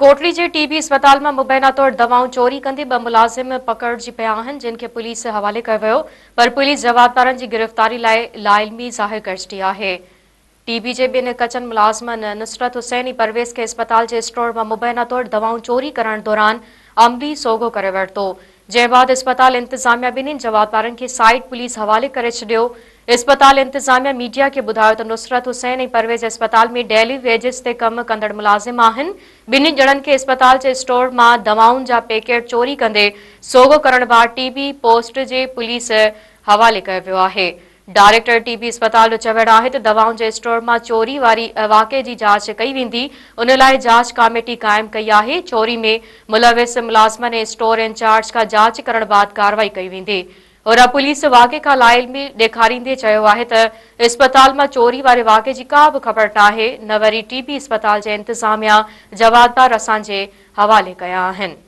ڪوٽڙي جي ٽي بي اسپتال مان مبينا طور دوائون چوري ڪندي ٻه ملازم پڪڙجي پيا آهن، جن کي پوليس حوالي ڪيو ويو پر پوليس جوابدارن جي گرفتاري لاء لاعلمي ظاهر ڪري ڇڏي آهي. ٽي بي جي ٻن ڪچن ملازمن نصرت حسين ۽ پرويز کي اسپتال جي اسٽور مان مبينا طور دوائون چوري ڪرڻ دوران عملي سوگهو ڪري ورتو، جنهن بعد اسپتال انتظاميا ٻنهين جوابدارن کي سائيٽ پوليس حوالي ڪري ڇڏيو. اسپتال انتظاميا ميڊيا کي ٻڌايو ته نصرت حسين ۽ پرويز اسپتال ۾ ڊيلي ويجز تي ڪم ڪندڙ ملازم آهن، ٻنهي ڄڻن کي اسپتال جي اسٽور مان دوائن جا پيڪيٽ چوري ڪندي سوگهو ڪرڻ بعد ٽي بي پوسٽ جي پوليس حوالي ڪيو ويو آهي. ڊائريڪٽر ٽي بي اسپتال جو چوڻ آهي ته دوائن جي اسٽور مان چوري واري واقعي جي جاچ ڪئي ويندي، ان لاء جاچ ڪاميٽي قائم ڪئي آهي، چوري ۾ ملوث ملازمن ۽ اسٽور انچارج کان جاچ ڪرڻ بعد ڪارروائي ڪئي ويندي. هورا پوليس واقعي کان لاعلمي ڏيکاريندي چيو آهي ته اسپتال مان چوري واري واقعي جي ڪا به خبر ناهي، نه وري ٽي بي اسپتال جي انتظاميا جوابدار اسان جي حوالي ڪيا آهن.